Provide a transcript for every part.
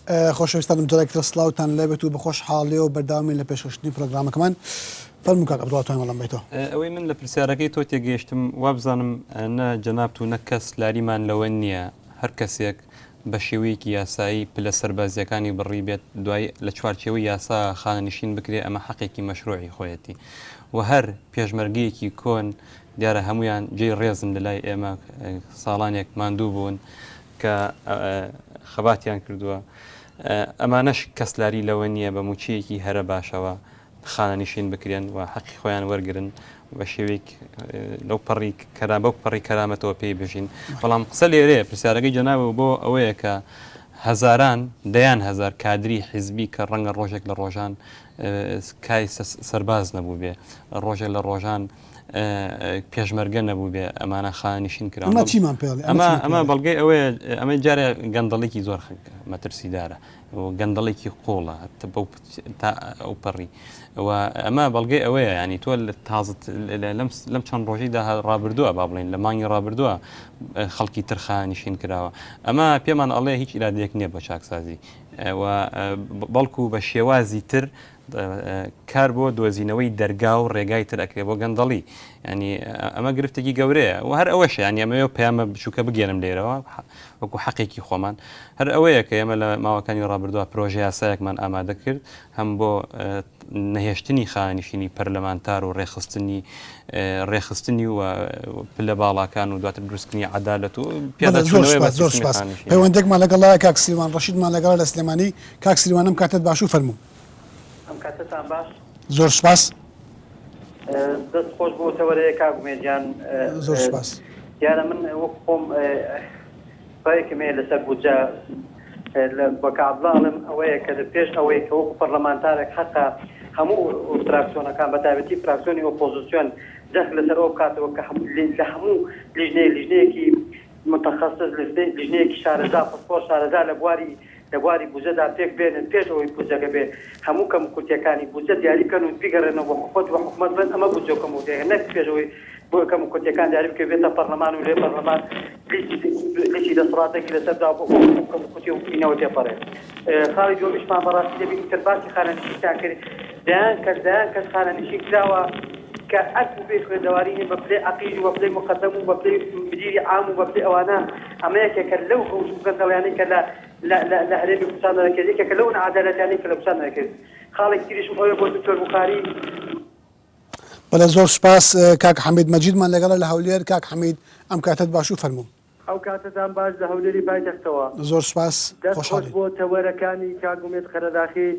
خۆشەویستانم جارێکی تر سڵاوتان لێبێت و بە خۆشحاڵیەوە بەردەوامین لە پێشکەشکردنی پرۆگرامەکەمان. فەرموو کاک عەبدوڵا توانم وەڵام بەیتەوە. ئەوەی من لە پرسیارەکەی تۆ تێگەیشتم وابزانم نە جەنابت و نە کەس لاریمان لەوە نییە هەر کەسێک بە شێوەیەکی یاسایی پلە سەربازییەکانی بڕیبێت دوای لە چوارچێوەی یاسا خانەنشین بکرێ ئەمە حەقێکی مەشروعی خۆیەتی و هەر پێشمەرگەیەکی کۆن دیارە هەمویان جێی ڕێزن لە لای ئێمە ساڵانێک ماندوو بوون کە خەباتیان کردووە ئەمانەش کەس لاری لەوە نییە بە موچەیەکی هەرە باشەوە خانەنشین بکرێن و حەقی خۆیان وەرگرن بە شێوەیەک لەو پەڕی کەرا بەو پەڕی کەرامەتەوە پێی بژین بەڵام قسە لێرەیە پرسیارەکەی جەنابەوە بۆ ئەوەیە کە هەزاران دەیان هەزار کادری حیزبی کە ڕەنگە ڕۆژێک لە ڕۆژان کای سەرباز نەبوو بێ ڕۆژێک لە ڕۆژان پێشمەرگە نەبوو بێ ئەمانە خانەنشین کراون ئەمە چیمان پێ ئەمە ئەمە بەڵگەی ئەوەیە ئەمە جارێ گەندەڵێکی زۆر مەترسیدارە گەندەڵێکی قوڵە تا ئەوپەڕی و ئەمە بەڵگەی ئەوەیە ینی تۆ لە تازت لەم چەند ڕۆژیدا ڕابردووە با بڵین لە مانگی ڕابردووە خەڵکی ترخانیشین کراوە ئەمە پێمان ئەڵێ هیچ ئیرادەیەک نییە بۆ چاکسازی و بەڵکو بە شێوازی تر کار بۆ دۆزینەوەی دەرگا و ڕێگای تر ئەکرێ بۆ گەندەڵی ینی ئەمە گرفتێکی گەورەیە و هەر ئەوەش ینی ئەمەوێ پەیامە بچووکە بگەێنم لێرەوە وەکو حەقێکی خۆمان هەر ئەوەیە کە ئێمە لە ماوەکانی ڕابردووە پرۆژە یاسایەکمان ئامادە کرد هەم بۆ نەهێشتنی خانەنشینی پەرلەمانتار و ڕێخستنی ڕێخستنی و پلە باڵاکان و دواتر دروستکردنی عەدالەت و پێداچوونەوەی بە زۆر سوپاس پەیوەندێکمان لەگەڵ کاک سیروان ڕەشیدمان لەگەڵ لە سلێمانی کاک سیروان ئەم کاتەت باش و فەرموو. ئەم کاتەتان باش. زۆر سوپاس. دەست خۆش بۆ تەوەرەیە کاک ئومێد گیان. زۆر سوپاس. دیارە من وەک خۆم ڕایەکم هەیە لەسەر بودجە بە کاک عەبدوڵا ئەڵێم ئەوەیە کە لە پێش ئەوەی کە وەکو پەرلەمانتارێک حەقە هەموو فراکسیۆنەکان بە تایبەتی فراکسیۆنی ئۆپۆزیسیۆن جەخت لەسەر ئەوە بکاتەوە کە لە هەموو لیژنەیەک لیژنەیەکی متخصص لیژنەیەکی شارەزا پسپۆر شارەزا لە بواری لە بواری بوجەدا پێک بێنن پێش ئەوەی بوجەکە بێ هەموو کەموکورتیەکانی بوجە دیاری بکەن و بیگەڕێنەوە بۆ حکومەت و حکومەت بڵێن ئەمە بوجە و کەموکورتیەکە نەک پێش ئەوەی بۆ کەموکورتیەکان دیاری بکرێت بێتە پەڕلەمان و لێ پەڕلەمان لیستی لیستی دەسەڵاتێکی لەسەر دا بۆ ئەو کەموکورتی و ئینەوە تێپەڕێ خاڵی دووەمیشمان بەڕاستی دەبینی تر باسی خانەنشینتان کرد دەیان کەس دەیان کەس خانەنشین کراوە کە ئەلف و بێی خوێندەواری نیە بە پلەی عەقید و بە پلەی موقەدەم و بە پلەی مدیری عام و بە پلەی ئەوانە ئەمە یەکێکە لەو هەوش و گەندەڵیانەی کە لە لە لە لە هەرێمی کوردستان دەکرێت یەکێکە لەو ناعەدالەتیانەی کە لە کوردستان دەکرێت خاڵێکی تریشم ئەوەیە بۆ دکتۆر بوخاری بەڵێ زۆر سوپاس کاک حەمید مەجیدمان لەگەڵە لە هەولێر کاک حەمید ئەم کاتەت باش و فەرموو. ئەو کاتەتان باش لە هەولێری پایتەختەوە. زۆر سوپاس دەست خۆش خۆشحاڵین. بۆ تەوەرەکانی کاک ئومێد قەرەداخی.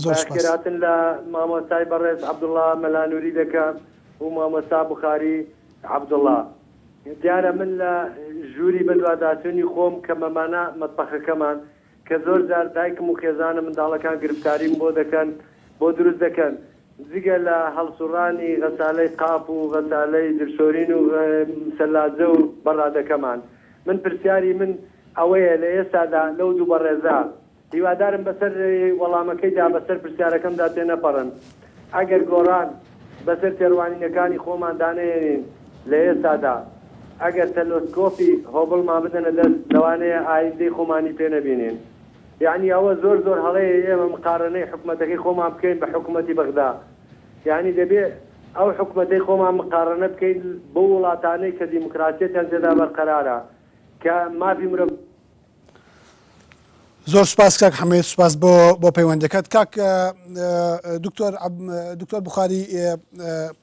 زۆر سوپاس. خێرهاتن لە مامۆستای بەڕێز عەبدوڵا مەلا نوری دەکەم و مامۆستا بوخاری عەبدوڵا. دیارە من لە ژووری بەدواداچوونی خۆم کە مەمانە مەتبەخەکەمان کە زۆر جار دایکم و خێزانم منداڵەکان گرفتاریم بۆ دەکەن بۆ دروست دەکەن جگە لە هەڵسوڕانی غەسالەی قاپ و غەسالەی جلشۆرین و سەلاجە و بەڕادەکەمان من پرسیاری من ئەوەیە لە ئێستادا لەو دوو بەڕێزە هیوادارم بەسەر وەڵامەکەیدا بەسەر پرسیارەکەمدا تێنەپەڕن. ئەگەر گۆڕان بەسەر تێڕوانینەکانی خۆماندا نەهێنین لە ئێستادا، ئەگەر تەلۆسکۆپی هۆبڵمان بدەنە دەست لەوانەیە ئایندەی خۆمانی پێ نەبینین. یەعنی ئەوە زۆر زۆر هەڵەیە ئێمە مقارەنەی حکومەتەکەی خۆمان بکەین بە حکومەتی بەغدا. یەعنی دەبێ ئەو حکومەتەی خۆمان مقارەنە بکەین بەو وڵاتانەی کە دیموکراسیەتیان تێدا بەرقەرارە، کە مافی مرۆڤ. زۆر سوپاس کاک حەمید سوپاس بۆ بۆ پەیوەندەکەت کاک دکتۆر دکتۆر بخاری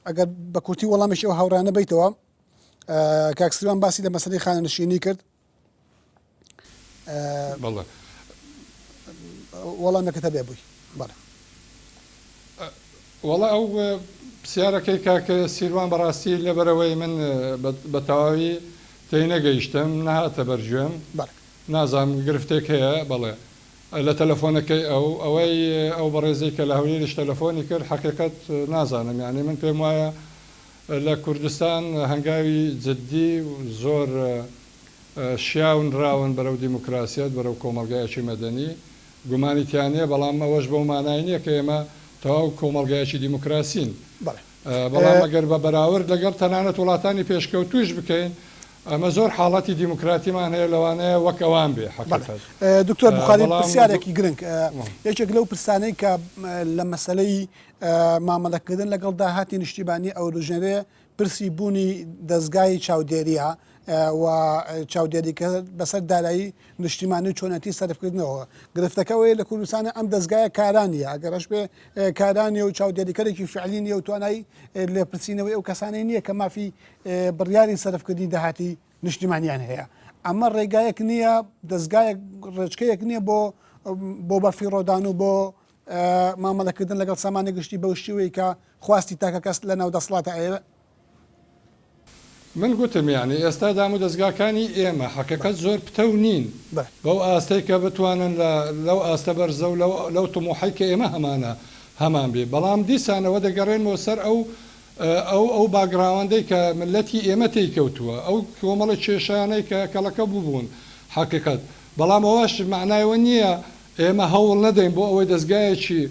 ئەگەر بە کورتی وەڵامێکی ئەو هاوڕانە بیتەوە کاک سریوان باسی لە مەسەلەی خانەنشینی کرد بەڵێ وەڵامەکەتە بێ بووی بەڵێ وەڵا ئەو پرسیارەکەی کاک سیروان بەڕاستی لەبەرەوەی من بە تەواوی تێینەگەیشتم نەهاتە بەر گوێم نازانم گرفتێک هەیە بەڵێ لە تەلەفۆنەکەی ئەو ئەوەی ئەو بەڕێزەی کە لە هەولێریش تەلەفۆنی کرد حەقیقەت نازانم یانی من پێم وایە لە کوردستان هەنگاوی جدی و زۆر شیاو نراون بەرەو دیموکراسیەت بەرەو کۆمەڵگایەکی مەدەنی گومانی تیا نیە بەڵام ئەوەش بەو مانای نیە کە ئێمە تەواو کۆمەڵگایەکی دیموکراسین. بەڵام ئەگەر بە بەراورد لەگەڵ تەنانەت وڵاتانی پێشکەوتوویش بکەین. ئەمە زۆر حاڵەتی دیموکراتیمان هەیە لەوانەیە وەک ئەوان بێ حەقیقەت. دکتۆر بوخاری پرسیارێکی گرنگ یەکێک لەو پرسانەی کە لە مەسەلەی مامەلەکردن لەگەڵ داهاتی نیشتیمانی ئەوروژێنرێ پرسی بوونی دەزگای چاودێریە و چاودێریکە بەسەر دارایی نیشتیمانی و چۆنەتی سەرفکردنەوە گرفتەکە ئەوەیە لە کوردستانە ئەم دەزگایە کارا نییە ئەگەرش بێ کارا نیە و چاودێریکەرێکی فعلی نیە و توانای لێپرسینەوەی ئەو کەسانەی نییە کە مافی بڕیاری سەرفکردنی داهاتی نیشتیمانیان هەیە ئەمە ڕێگایەک نییە دەزگایەک ڕێچکەیەک نییە بۆ بۆ بەفیڕۆدان و بۆ مامەڵەکردن لەگەڵ سامانی گشتی بەو شێوەی کە خواستی تاکەکەس لەناو دەسەڵاتە ئەیەوێ. من گوتم یانی ئێستا دامودەزگاکانی ئێمە حەقیقەت زۆر پتەو نین بەو ئاستەی کە بتوانن لە لەو ئاستە بەرزە و لەو لەو تموحەی کە ئێمە هەمانە هەمان بێ بەڵام دیسانەوە دەگەڕێنمەوە سەر ئەو ئەو ئەو باکگراوەندەی کە مللەتی ئێمە تێی کەوتووە ئەو کۆمەڵە کێشانەی کە کەڵەکە بووبوون حەقیقەت بەڵام ئەوەش مەعنای ئەوە نییە ئێمە هەوڵ نەدەین بۆ ئەوەی دەزگایەکی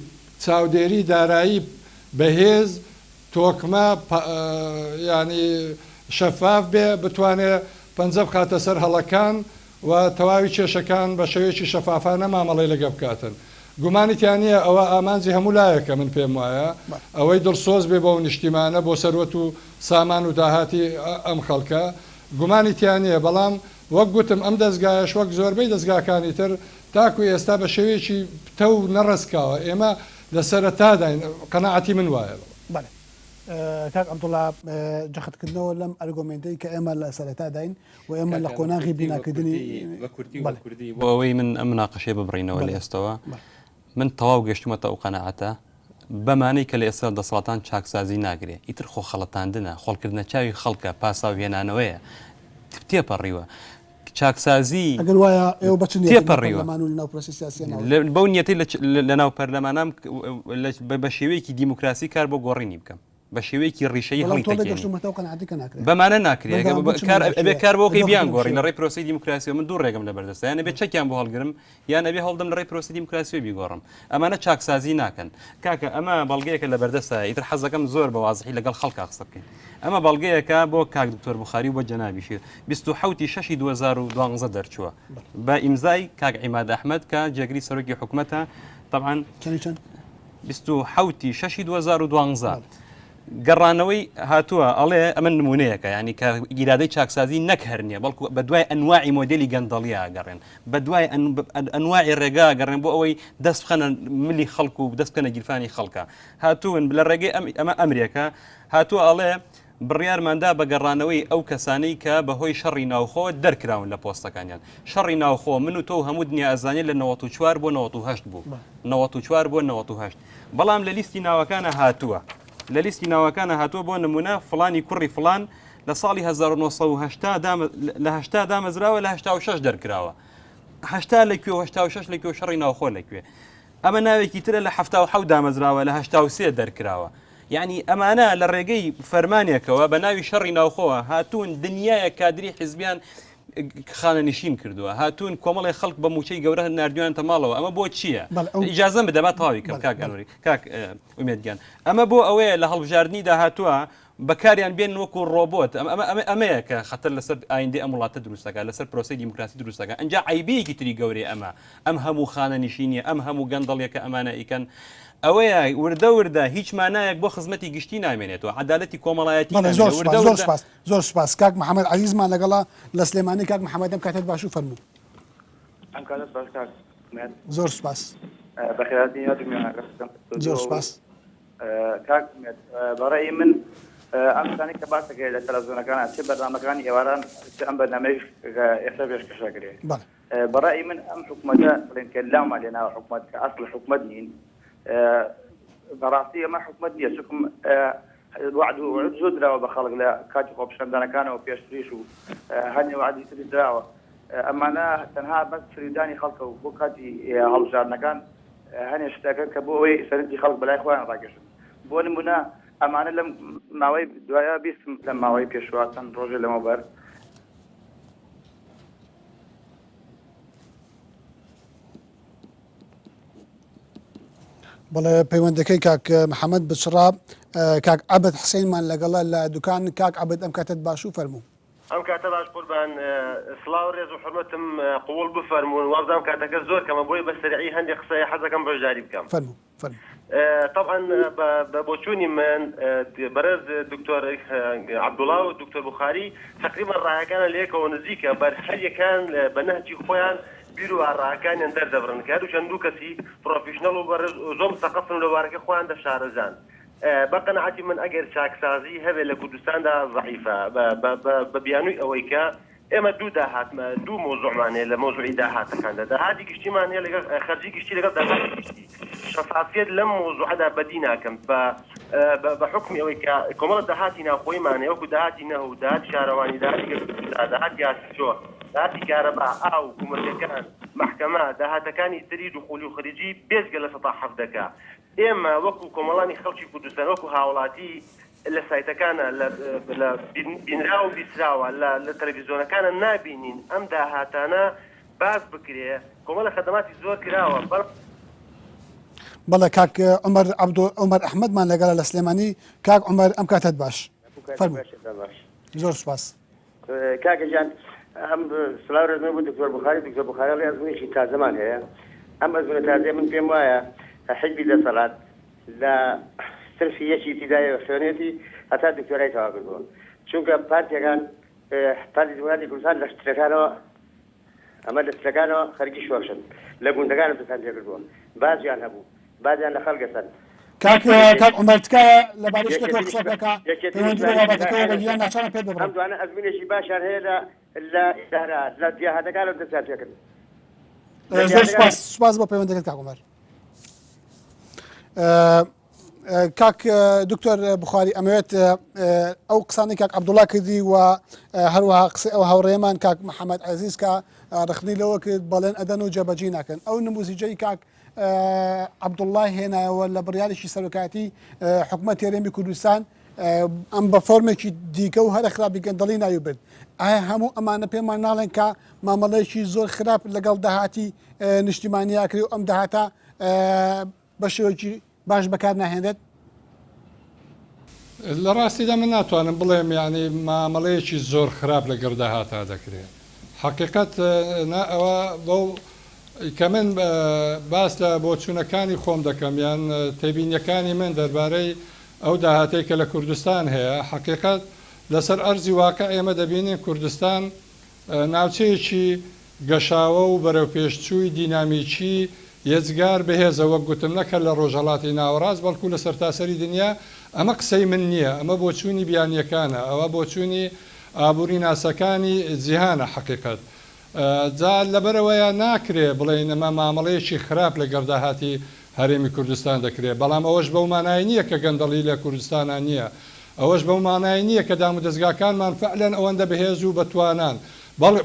چاودێری دارایی بەهێز، تۆکمە، یانی شەفاف بێ، بتوانێ پەنجە بخاتە سەر هەڵەکان و تەواوی کێشەکان بە شێوەیەکی شەفافانە مامەڵەی لەگە بکاتن. گومانی تیا نییە ئەوە ئامانجی هەموو لایەکە من پێم وایە ئەوەی دڵسۆز بێ بەو نیشتیمانە بۆ سەروەت و سامان و داهاتی ئەم خەڵکە گومانی تیا نییە بەڵام وەک گوتم ئەم دەزگایەش وەک زۆربەی دەزگاکانی تر تاکو ئێستا بە شێوەیەکی پتەو نەڕسکاوە، ئێمە لە سەرەتاداین، قەناعەتی من وایە. بەڵێ کاک عەبدوڵا، جەختکردنەوە لەم ئەرگۆمێنتەی کە ئێمە لە سەرەتاداین و ئێمە لە قۆناغی بیناکردنی بە کورتی بە کوردی بۆ ئەوەی من ئەم مناقەشەیە ببڕینەوە لە ئێستەوە من تەواو گەشتومەتە ئەو قەناعەتە بەمانەی کە لە ئێستا دەسەڵاتان چاکسازی ناگرێ ئیتر خۆ خەڵەتاندنە خۆڵکردنە چاوی خەڵکە پاساو هێنانەوەیە تێپەڕیوە چاکسازی ئەگەر وایە ئێوە بە چ نیەتێک لە تێپەڕیوە. پەرلەمان و لەناو پرۆسەی سیاسییە ناوەتن؟ بەو نیەتەی لە لەناو پەرلەمانام بە شێوەیەکی دیموکراسی کار بۆ گۆڕینی بکەم بە شێوەیەکی ڕیشەیی بەڵام تۆ هەڵیتەکێنی. گەشتوومەتە ئەو قەناعەتەی کە ناکرێ. بەمانە ناکرێ بەردەوام بوون چ کار مانایەکی ئەبێ هەیە؟ کار بۆ کەی لە دۆخی بیانگۆڕی لە لەم ڕێی پرۆسەی دیموکراسیەوە من دوو ڕێگەم لەبەردەستە یان ئەبێ چەکیان بۆ هەڵگرم یان ئەبێ هەوڵدەم لە ڕێی پرۆسەی دیموکراسیەوە بیگۆڕم ئەمانە چاکسازی ناکەن کاکە ئەمە بەڵگەیەکە لە بەردەستە ئیتر حەزەکەم زۆر بە وازحی لەگەڵ خەڵکا قسە بکەین ئەمە بەڵگەیەکە بۆ کاک دکتۆر بخاری و بۆ جەنابیشی 27 شەشی 2012 دەرچووە بە ئیمزای کاک عیماد ئەحمەد کە جێگری سەرۆکی حکومەتە طبعا چەندی چەند؟ 27 شەشی 2012 گەڕانەوەی هاتووە ئەڵێ ئەمە نمونەیەکە ینی کە ئیرادەی چاکسازی نەک هەر نییە بەڵکو بە دوای ئەنواعی مۆدلی گەندەڵیا گەڕێن بە دوای ئەنواعی ڕێگا گەڕێن بۆ ئەوەی دەست بخەنە ملی خەڵک و دەست بکەنە گیرفانی خەڵکە هاتوون لە ڕێگەی ئەم ئەمە ئەمرێکە هاتووە ئەڵێ بڕیارماندا بە گەڕانەوەی ئەو کەسانەی کە بە هۆی شەڕی ناوخۆ دەرکراون لە پۆستەکانیان شەڕی ناوخۆ من و تۆ و هەموو دنیا ئەزانێت لە 94 بۆ 98 بوو 94 بۆ 98 بەڵام لە لیستی ناوەکانە هاتووە لە لیستی ناوەکانە هاتووە بۆ نمونە فلانی کوڕی فلان لە ساڵی 1970 لە هەشتا دامەزراوە لە 86 دەرکراوە هەشتا لە کوێ 86 لە کوێ شەڕی ناوخۆ لە کوێ ئەمە ناوێکی ترە لە 77 دامەزراوە لە 83 دەرکراوە یعنی ئەمانە لە ڕێگەی فەرمانێکەوە بە ناوی شەڕی ناوخۆوە هاتوون دنیایە کادری حزبیان خانەنشین کردووە هاتوون کۆمەڵی خەڵک بە موچەی گەورە نردویانتە ماڵەوە ئەمە بۆ چییە ئیجازەم بدە با تەواوی کەم کاک ئەنوری کاک ئومێد گیان ئەمە بۆ ئەوەیە لە هەڵبژاردنی داهاتووە بەکاریان بێن وەکو ڕۆبۆت ئەمە ئەمەیە کە خەتەر لەسەر ئایندەی ئەم وڵاتە دروست دەکات لەسەر پرۆسەی دیموکراسی دروست دەکات ئەنجا عەیبەیەکی تری گەورەی ئەمە ئەم هەموو خانەنشینیە ئەم هەموو گەندەڵیە کە ئەمانە ئەیکەن ئەوەیە وردە وردە هیچ مانایەک بۆ خزمەتی گشتی نامێنێتەوە عەدالەتی کۆمەڵایەتی بەڵێ زۆر نامێنێ سوپاس وردە زۆر وردە سوپاس زۆر سوپاس کاک محەمەد عەزیزمان لەگەڵە لە سلێمانی کاک محەمەد ئەم کاتەت باش و فەرموو. ئەم کاتەت باش کاک ئومێد. زۆر سوپاس. بەخێرهاتنی هەردوو میوانەکەت بکەم زۆر ستۆدیۆ. سوپاس. کاک ئومێد بەڕەئی من ئەم شتانەی کە باس دەکرێت لە تەلەفزیۆنەکان چ بەرنامەکانی ئێواران چ ئەم بەرنامەیەش کە ئێستا پێشکەش دەکرێت بەڵێ. بەڕەئی من ئەم حکومەتە بڵێن کە لامان لێناوە حکومەت کە ئەسڵ حکومەت نین بەڕاستی ئەمە حکومەت نییە چونکم وەعد و وعود زۆر دراوە بە خەڵک لە کاتی خۆپیشاندانەکانەوە پێشتریش و هەندێ وەعدی تریش دراوە ئەمانە تەنها بەس فریودانی خەڵکە و بۆ کاتی هەڵبژاردنەکان هەنێ شتەکەن کە بۆ ئەوەی سەرنجی خەڵک بەلای خۆیان ڕاکێشن بۆ نمونە ئەمانە لەم ماوەی دوایە بیستم لەم ماوەی پێشوە چەند ڕۆژێ لەمەوبەر بەڵێ پەیوەندەکەی کاک محەممەد بچڕا کاک عەبد حسینمان لەگەڵە لە دوکان کاک عەبد ئەم کاتت باش و فەرموو. ئەم کاتە باش قوربان سڵاو ڕێز و حورمەتم قبوڵ بفەرموون وابزانم کاتەکە زۆر کەمە بۆیە بە سەریعی هەندێک قسە هەیە حەزەکەم بەشداری بکەم. فەرموو فەرموو. تەبعەن بە بۆچوونی من بەڕێز دکتۆر عەبدوڵا و دکتۆر بوخاری تەقریبەن ڕایەکانیان لە یەکەوە نزیکە بەر هەر یەکەیان بە نەهجی خۆیان بیر و ئاڕاکانیان دەردەبڕن کە هەردووکیان دوو کەسی پڕۆفیشنەڵ و بەڕێز زۆر مسەقەفن و لە بوارەکەی خۆیان دە شارەزان. بە قەناعەتی من ئەگەر چاکسازی هەبێت لە کوردستاندا زەعیفە بە بیانووی ئەوەی کە ئێمە دوو داهاتمە دوو مەوزوعمان هەیە لە مەوزوعی داهاتەکاندا داهاتی گشتیمان هەیە لەگەڵ خەرجی گشتی لەگەڵ داهاتی گشتی شەفافیەت لەم مەوزوعەدا بەدی ناکەم بە بە حوکمی ئەوەی کە کۆمەڵە داهاتی ناوخۆیمان هەیە وەکو داهاتی نەوت داهاتی شارەوانی داهاتی گەشتوگوزار داهاتی هاتوچۆ داهاتی کارەبا ئاو گومرگەکان مەحکەمە داهاتەکانی تری دخولی و خریجی بێجگە لە سەتا حەڤدەکە ئێمە وەکو کۆمەڵانی خەڵکی کوردستان وەکو هاوڵاتی لە سایتەکانا لە لە بینراو و بیستراوە لە لە تەلەفیزۆنەکانا نابینین ئەم داهاتانە باس بکرێ کۆمەڵە خەدەماتی زۆر کراوە بەڵام. بەڵێ کاک عومەر عەبدۆ عومەر ئەحمەدمان لەگەڵە لە سلێمانی کاک عومەر ئەم کاتەت باش فەرموو زۆر سوپاس. کاکە گیان ئەم سڵاو ڕێزمە بۆ دکتۆر بوخاری دکتۆر بوخاری ئەڵێ ئەزمونێکی تازەمان هەیە ئەم ئەزمونە تازەیە من پێم وایە حیزبی دەسەڵات لە سنفی یەکی ئیبتیدایەوە خوێنێتی هەتا دکتۆرای تەواو کردووە چونکە پارتیەکان پارتی دیموکراتی کوردستان لە شترەکانەوە ئەمە لە چلەکانەوە خەریکی شۆرشن لە گوندەکانە دەستیان پێکردووە باجیان هەبوو باجیان لە خەڵک ئەسەند. کاک کاک عومەر تکایە لەبارەی شتێکەوە قسە بکە کە پەیوەندی بە بابەتەکەوە بێت یان ناچارم پێت ببڕم. ئەم دوانە ئەزموونێکی باشیان هەیە لە لە ئیدارە لە دێهاتەکانەوە دەستیان پێکرد. زۆر سوپاس سوپاس بۆ پەیوەندەکەت کاک عومەر. کاک دکتۆر بخاری ئەمەوێت ئەو قسانەی کاک عەبدوڵا کردی و هەروەها قسەی ئەو هاوڕێمان کاک محەممەد عزیز کە ڕخنەی لەوە کرد بەڵێن ئەدەن و جێبەجێ ناکەن ئەو نموزیجەی کاک عەبدوڵڵا هێنایەوە لە بڕیارێکی سەرۆکایەتی حکوومەت هەرێمی کوردستان ئەم بە فۆرمێکی دیکە و هەرە خراپی گەندەڵی ناوی برد ئایا هەموو ئەمانە پێمان ناڵێن کە مامەڵەیەکی زۆر خراپ لەگەڵ داهاتی نیشتیمانیاکری و ئەم داهاتە بە شێوەیەکی باش بەکار ناهێنرێت؟ لە ڕاستیدا من ناتوانم بڵێم یانی مامەڵەیەکی زۆر خراپ لەگەڵ داهاتا دەکرێ. حەقیقەت نا ئەوە بەو کە من باس لە بۆچوونەکانی خۆم دەکەم یان تێبینیەکانی من دەربارەی ئەو داهاتەی کە لە کوردستان هەیە حەقیقەت لەسەر ئەرزی واقع ئێمە دەبینین کوردستان ناوچەیەکی گەشاوە و بەرەوپێشچووی دینامیکی یەجگار بەهێزە، وەک گوتم نەک هەر لە ڕۆژهەڵاتی ناوەڕاست بەڵکو لە سەرتاسەری دنیا، ئەمە قسەی من نییە، ئەمە بۆچوونی بیانییەکانە، ئەوە بۆچوونی ئابووریناسەکانی جیهانە حەقیقەت جا لەبەرئەوەیە ناکرێ بڵێین ئەمە مامەڵەیەکی خراپ لەگەڵ داهاتی هەرێمی کوردستان دەکرێ، بەڵام ئەوەش بەو مانایە نییە کە گەندەڵی لە کوردستانا نییە، ئەوەش بەو مانایە نییە کە دامودەزگاکانمان فعلەن ئەوەندە بەهێز و بەتوانان.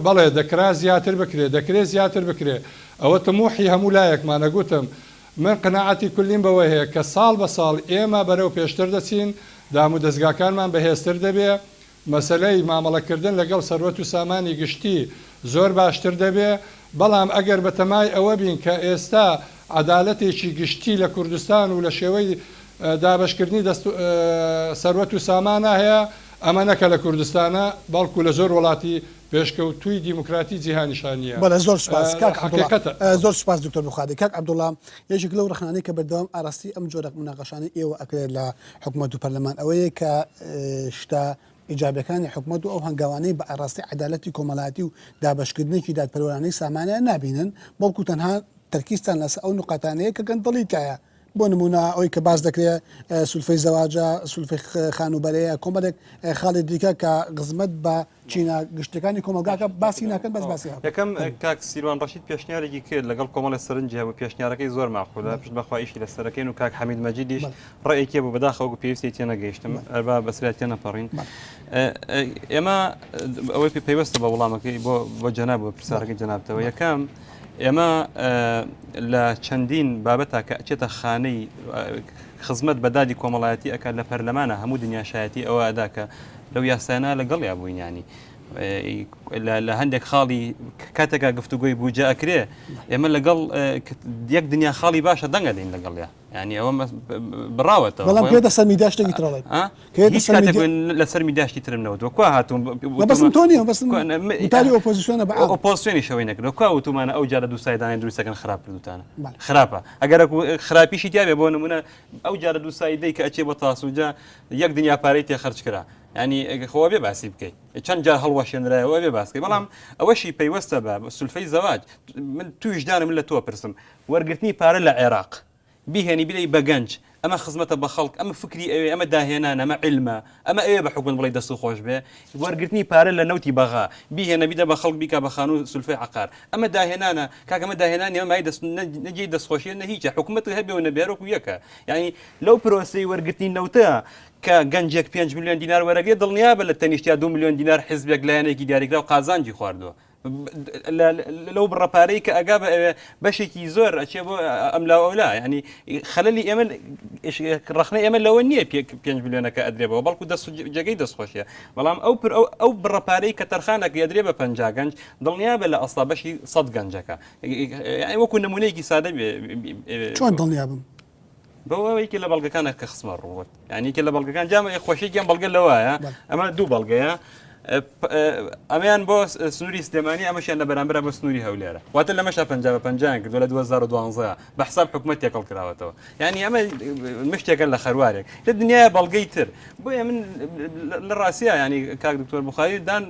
بەڵێ دەکرا زیاتر بکرێ، دەکرێ زیاتر بکرێ، ئەوە تموحی هەموو لایەکمانە، گوتم من قەناعەتی کولیم بەوە هەیە کە ساڵ بە ساڵ ئێمە بەرەو پێشتر دەچین، دامودەزگاکانمان بەهێزتر دەبێ، مەسەلەی مامەڵەکردن لەگەڵ سەروەت و سامانی گشتی زۆر باشتر دەبێ، بەڵام ئەگەر بەتەمای ئەوە بین کە ئێستا عەدالەتێکی گشتی لە کوردستان و لە شێوەی دابەشکردنی دەست سەروەت و سامانا هەیە، ئەمە نەکە لە کوردستانە بەڵکو لە زۆر وڵاتی پێشکەوتووی دیموکراتی جیهانیشا نییە. بەڵێ زۆر سوپاس کاک عەبدوڵا. حەقیقەتە. زۆر سوپاس دکتۆر بوخاری. کاک عەبدوڵا یەکێک لەو ڕەخنانەی کە بەردەوام ئاراستەی ئەم جۆرە موناقەشانەی ئێوە ئەکرێت لە حکومەت و پەرلەمان ئەوەیە کە شتە ئیجابیەکانی حکومەت و ئەو هەنگاوانەی بە ئاراستەی عەدالەتی کۆمەڵایەتی و دابەشکردنێکی دادپەروەرانەی سامانە نابینن بەڵکو تەنها تەرکیزتان لەسەر ئەو نوقاتانەیە کە گەندەڵی تایە بۆ نموونە ئەوەی کە باس دەکرێت سولفەی زەواجە، سولفەی خانووبەرەیە، کۆمەڵێک خاڵی دیکە کە خزمەت بە چینە گشتیەکانی کۆمەڵگاکە باسی ناکەن بەس باسی هەبوو. یەکەم کاک سیروان ڕەشید پێشنیارێکی کرد لەگەڵ کۆمەڵێ سەرنجی هەبوو پێشنیارەکەی زۆر ماقولە پشت بەخوا ئیشی لەسەرەکەین و کاک حەمید مەجیدیش ڕێیەکی هەبوو بەداخەوە وەکو پێویستی تێنەگەیشتم ئەربا بەسرا تێنەپەڕین ئێمە ئەوەی پەیوەستە بە وەڵامەکەی بۆ بۆ جەناب بۆ پرسیارەکەی جەنابتەوە یەکەم ئێمە لە چەندین بابەتە کە ئەچێتە خانەی خزمەت بە دادی کۆمەڵایەتی ئەکات لە پەرلەمانە هەموو دنیا شایەتی ئەوە ئەدا کە لەو یاسایانە لەگەڵیا بووین ینی لە هەندێک خاڵی کاتێکا گفتوگۆی بوجە ئەکرێ ئێمە لەگەڵ یەک دنیا خاڵی باشە دەنگە دەین لەگەڵیا. یانی ئەوە بڕاوەتەوە. بەڵام کە سەر میدیا شتێکی تر ئەڵێت. هیچ کاتێک لەسەر میدیا شتی ترم نەوتووە. کوا هاتووم مەبەستم تۆ نییە مەبەستم وتاری ئۆپۆزیسیۆنە بە عام. ئۆپۆزیسیۆنیش ئەوەی نەکردووە. کوا وتوومانە ئەو جارە دووسایدانەی دروستەکەن خراپ کردووتانە. خراپە. ئەگەر خراپیشی تیا بێ بۆ نموونە ئەو جارە دووسایدەی کە ئەچێ بۆ تاسوجە یەک دنیا پارەی تێ خەرج کرا. یانی خۆ ئەبێ باسی بکەی. چەند جار هەڵوەشێنرایەوە ئەبێ باس بکەی. بەڵام ئەوەشی پەیوەستە بە سولفەی زەواج. من تویش دانم من لە تۆ پرسم. وەرگرتنی پارە لە عێراق بیهێنی بیدەی بە گەنج ئەمە خزمەتە بە خەڵک ئەمە فکری ئەوێ ئەمە داهێنانە ئەمە عیلمە ئەمە ئەوێ بە حکومەت بڵێی دەست خۆش بێ وەرگرتنی پارە لە نەوتی بەغا بیهێنە بیدە بە خەڵک بیکا بە خانوو سولفەی عەقار ئەمە داهێنانە کاک ئەمە داهێنانی ئەمە مایەی دەست نە جێی دەستخۆشیە نە هیچە حکومەت هەبێ و نەبێ هەر وەکو یەکە یانی لەو پرۆسەی وەرگرتنی نەوتە کە گەنجێک 5 ملیۆن دینار وەرەگرێ دڵنیابە لە تەنیشتیا 2 ملیۆن دینار حزبێک لایەنێکی دیاریکراو قازانجی خواردووە لەو بڕە پارەی کە ئەگا بە ئەوێ بەشێکی زۆر ئەچێ بۆ ئەملا ئەولا ینی خەللی ئێمە ڕخنە ئێمە لەوە نییە پێ ملیۆنەکە ئەدرێ بەوە بەڵکو دەست جێگەی دەستخۆشیە بەڵام ئەو پر ئەو ئەو بڕە پارەی کە تەرخانەکە ئەدرێ بە 50 گەنج دڵنیا بە لە ئەسڵا بەشی 100 گەنجەکە وەکو نمونەیەکی سادە چۆن دڵنیا بم بەوە یەکێ لە بەڵگەکانە کە خستمە ڕووت یعنی یەکێ لە بەڵگەکان جامە خۆشیێکیان بەڵگە لەوایە ئەمە دوو بەڵگەیە ئەمەیان بۆ سنووری سلێمانی ئەمەشیان لە بەرامبەر بۆ سنووری هەولێرە واتە لەمەشا پ بە پنجیان کردو لە 2012 بە حساب حکوومەت تێکەڵ کراوەتەوە یعنی ئەمە مشتێکە لە خەروارێک لە دنیاە بەڵگەی تر بۆیە من لە ڕاستە ینی کاک دکتۆر بخاری دان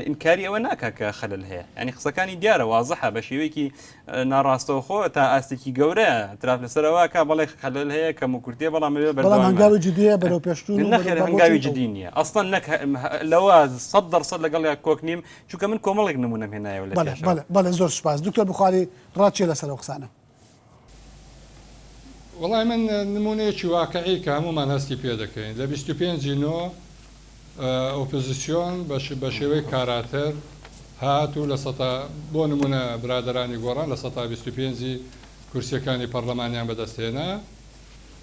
ئینکاری ئەوە ناکە کە خەلل هەیە ینی قسەکانی دیارە وازحە بە شێوەیەکی ناڕاستەوخۆ تا ئاستێکی گەورە اعتراف لەسەر ئەوە ئەکا بەڵێ خەلەل هەیە کەموکورتیە بەڵام ئەوێ بەڵام بەردەوام هەنگاوی جدی هەیە بەرەو پێشچوون و نەخێر بەرەو هەنگاوی بۆچوون جدی نییە ئەسڵەن نەک لەوە سەد دەرسەد لەگەڵیا کۆک نیم چونکە من کۆمەڵێک نموونەم هێنایەوە لە بەڵێ پێشەوە. بەڵێ بەڵێ زۆر سوپاس دکتۆر بوخاری ڕات چیە لەسەر ئەو قسانە؟ وەڵای من نموونەیەکی واقعی کە هەموومان هەستی پێ دەکەین لە 25 ی نۆ ئۆپزسیۆن بە شێوەی کاراتر هات و لە سەتا بۆ نموونە برادەرانی گۆڕان لە سەتا 25 ی کورسیەکانی پەڕلەمانیان بەدەست هێنا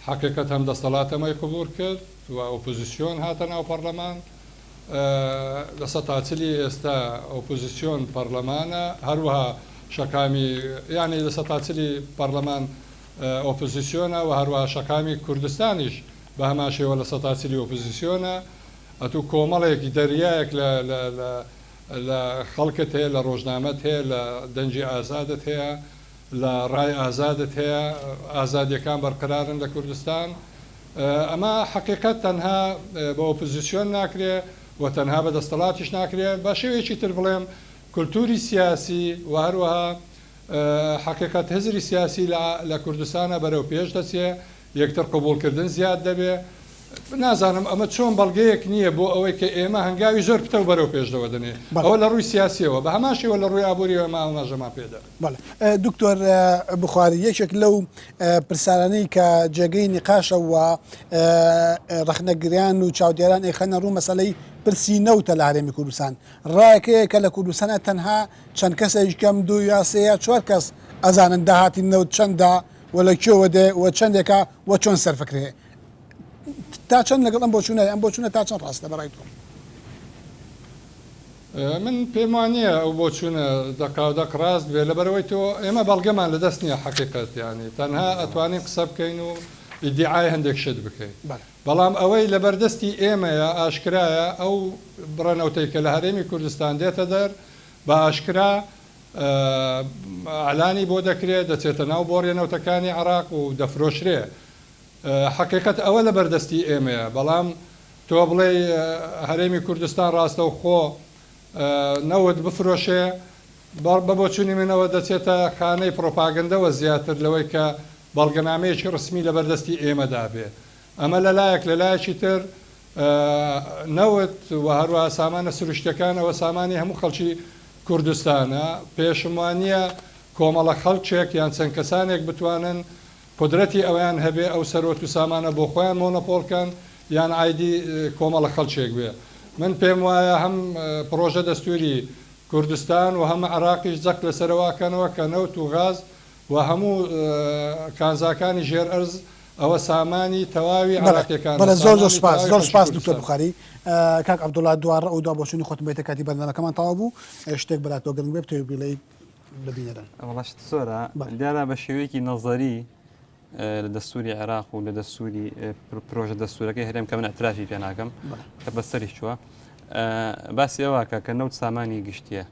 حەقیقەت هەم دەستەڵات ئەمەی قبوڵ کرد و ئۆپزسیۆن هاتە ناو پەڕلەمان لە سەتا چلی ئێستا ئۆپۆزیسیۆن پەڕلەمانە، هەروەها شەقامی یانی لە سەتا چلی پەڕلەمان ئۆپۆزیسیۆنە و هەروەها شەقامی کوردستانیش بە هەمان شێوە لە سەتا چلی ئۆپۆزیسیۆنە. ئەتوو کۆمەڵێک دەریایەک لە لە لە لە خەڵکت هەیە، لە ڕۆژنامەت هەیە، لە دەنگی ئازادت هەیە، لە ڕای ئازادت هەیە، ئازادیەکان بەرقەرارن لە کوردستان. ئەمە حەقیقەت تەنها بە ئۆپۆزیسیۆن ناکرێ و تەنها بە دەستەڵاتیش ناکرێ، بە شێوەیەکی تر بڵێم کولتوری سیاسی و هەروەها حەقیقەت هزری سیاسی لە لە کوردستانا بەرەو پێش دەچێ، یەکتر قبوڵ کردن زیاد دەبێ. نازانم ئەمە چۆن بەڵگەیەک نییە بۆ ئەوەی کە ئێمە هەنگاوی زۆر پتەو بەرەو پێشەوە دەنێین. ئەوە لە ڕووی سیاسییەوە، بە هەمان شێوە لە ڕووی ئابوورییەوە ئێمە ئاماژەمان پێ دا. بەڵێ دکتۆر بوخاری، یەکێک لەو پرسیارانەی کە جێگەی نیقاشە و ڕەخنەگران و چاودێران ئەیخەنە ڕوو مەسەلەی پرسی نەوتە لە هەرێمی کوردستان. ڕایەک هەیە کە لە کوردستانا تەنها چەند کەسێکی کەم دوو یا سێ یا چوار کەس ئەزانن داهاتی نەوت چەندە و لە کوێوە دێ و چەندێکە و چۆن سەرفکرێ. تا چەند لەگەڵ ئەم بۆچوونە ئەم بۆچوونە تا چەند ڕاستە بەڕای تۆ؟ من پێم وا نییە ئەو بۆچوونە دەقاودەق ڕاست بێ لەبەرئەوەی تۆ ئێمە بەڵگەمان لەدەست نییە حەقیقەت یانی تەنها ئەتوانین قسە بکەین و ئیدیعای هەندێک شت بکەین بەڵام ئەوەی لەبەردەستی ئێمەیە ئاشکرایە ئەو بڕە نەوتەی کە لە هەرێمی کوردستان دێتە دەر بە ئاشکرا ئیعلانی بۆ دەکرێ دەچێتە ناو بۆڕیە نەوتەکانی عێراق و دەفرۆشرێ حەقیقەت ئەوە لەبەردەستی ئێمەیە، بەڵام تۆ بڵێی هەرێمی کوردستان ڕاستەوخۆ نەوت بفرۆشێ، بە بۆچوونی من ئەوە دەچێتە خانەی پڕۆپاگەندەوە زیاتر لەوەی کە بەڵگەنامەیەکی ڕسمی لەبەردەستی ئێمەدا بێ. ئەمە لە لایەک، لە لایەکی تر نەوت و هەروەها سامانە سروشتیەکان ئەوە سامانی هەموو خەڵکی کوردستانە، پێشم وانییە کۆمەڵە خەڵکێک یان چەند کەسانێک بتوانن قودرەتی ئەوەیان هەبێ ئەو سەروەت و سامانە بۆ خۆیان مۆنۆپۆڵ کەن یان عایدی کۆمەڵە خەڵکێک بێ. من پێم وایە هەم پڕۆژە دەستووری کوردستان و هەم عێراقیش جەخت لەسەر ئەوە ئەکەنەوە کە نەوت و غاز و هەموو کانزاکانی ژێر ئەرز ئەوە سامانی تەواوی بەڵێ عێراقیەکانە، بەڵێ زۆر زۆر سامانی سوپاس تەواوی زۆر خەڵکی سوپاس دکتۆر کوردستانە. بوخاری کاک عەبدوڵا دوا ڕەئو دوا بۆچوونی خۆتم بەیتە کاتی بەرنامەکەمان تەواو بوو شتێک بەلات تۆ گرنگ بێ بتەوێ بیڵێیت بە بینەران. وەڵا شت زۆرە بەڵێ. دیارە بە شێوەیەکی نەزەری. لە دەستوری عێراق و لە دەستوری پرۆژە دەستورەکەی هەرێم کە من اعترافی پێ ناکەم کە بەسەریش چووە باسی ئەوە کە نەوت سامانی گشتیە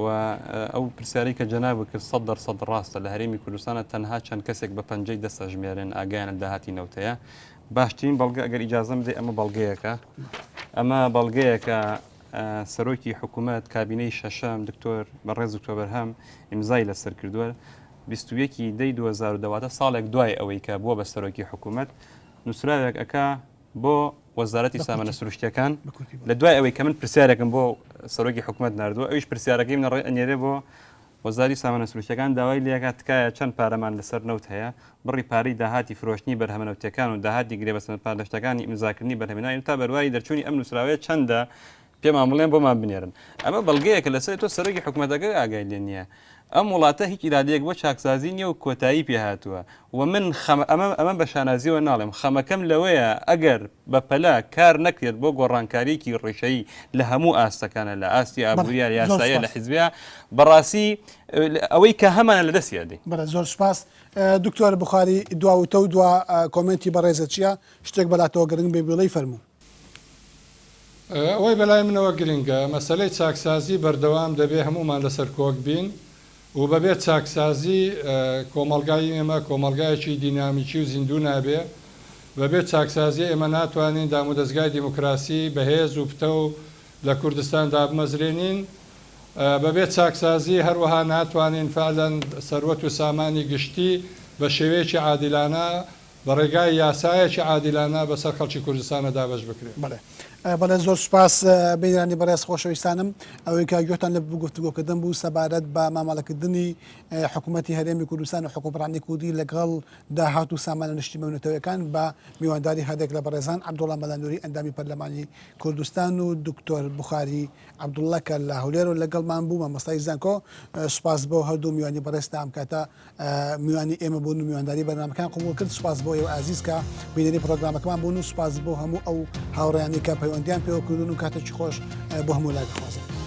و ئەو پرسیارەی کە جەنابت کرد 100% ڕاستە لە هەرێمی کوردستانە تەنها چەند کەسێک بە پەنجەی دەست ئەژمێرن ئاگایان لە داهاتی نەوت هەیە باشترین بەڵگە ئەگەر ئیجازەم بدەی ئەمە بەڵگەیەکە ئەمە بەڵگەیەکە سەرۆکی حکوومەت کابینەی شەشەم دکتۆر بەڕێز دکتۆر بەرهەم ئیمزای لەسەر کردووە 21 دەی 2010 واتە ساڵێک دوای ئەوەی کە بووە بە سەرۆکی حکوومەت نووسراوێک ئەکا بۆ وەزارەتی سامانە سروشتیەکان لە دوای ئەوەی کە من پرسیارێکم بۆ سەرۆکی حکوومەت نردووە ئەویش پرسیارەکەی منە ڕێ ئەنێرێ بۆ وەزاری سامانە سروشتیەکان داوای لێکات تکایە چەند پارەمان لەسەر نەوت هەیە بڕی پارەی داهاتی فرۆشتنی بەرهەمە نەوتیەکان و داهاتی گرێبەستە پاداشتەکانی ئیمزاکردنی بەرهەمێنانی تا بەرواری دەرچوونی ئەم نووسراوەیە چەندە پێمان بڵێن بۆمان بنێرن ئەمە بەڵگەیەکە لەسەر تۆ سەرۆکی حکوومەتەکە ئاگای لێ نییە ئەم وڵاتە هیچ ئیرادەیەک بۆ چاکسازی نییە و کۆتایی پێ هاتووە و من خەمە ئەمە ئەمە بە شانازیەوە ناڵێم خەمەکەم لەوەیە ئەگەر بە پەلە کار نەکرێت بۆ گۆڕانکارییەکی ڕیشەیی لە هەموو ئاستەکانە لە ئاستی ئابووریە یاساییە لە حیزبیە بەڕاستی ئەوەی کە هەمانە لە دەستی ئەدەین. بەڵێ زۆر سوپاس. دکتۆر بوخاری دوا وتە و دوا کۆمێنتی بەڕێزت چیە؟ شتێک بەلاتەوە گرنگ بێ بیڵێی فەرموو. ئەوەی بەلای منەوە گرنگە مەسەلەی چاکسازی بەردەوام دەبێ هەموومان لەسەر کۆک بین و بەبێ چاکسازی کۆمەڵگای ئێمە کۆمەڵگایەکی دینامیکی و زیندوو نابێ، بەبێ چاکسازی ئێمە ناتوانین دامودەزگای دیموکراسی بەهێز و پتەو لە کوردستان دابمەزرێنین، بەبێ چاکسازی هەروەها ناتوانین فعلەن سەروەت و سامانی گشتی بە شێوەیەکی عادیلانە بە ڕێگای یاسایەکی عادیلانە بەسەر خەڵکی کوردستانە دابەش بکرێ. بەڵێ بەڵێ زۆر سوپاس بینەرانی بەڕێز خۆشەویستانم ئەوەی کە گوێتان لە گفتوگۆکردن بوو سەبارەت بە مامەڵەکردنی حکوومەتی هەرێمی کوردستان و حکومڕانی کوردی لەگەڵ داهات و سامانە نیشتیمانی و نەتەوەیەکان بە میوانداری هەردێک لە بەڕێزان عەبدوڵڵا مەلا نوری ئەندامی پەرلەمانی کوردستان و دکتۆر بوخاری عەبدوڵڵا کە لە هەولێرەوە لەگەڵمان بوو مامۆستای زانکۆ سوپاس بۆ هەردوو میوانی بەڕێز تا ئەم کاتە میوانی ئێمە بوون و میوانداری بەرنامەکان قبوڵ کرد سوپاس بۆ ئێوە ئازیز کە بینەری پرۆگرامەکەمان بوون و سوپاس بۆ هەموو ئەو هاوڕێیانی کە پەیوەندیان پێوە کردوون و کاتێکی خۆش بۆ هەموو لایەک دەخوازم.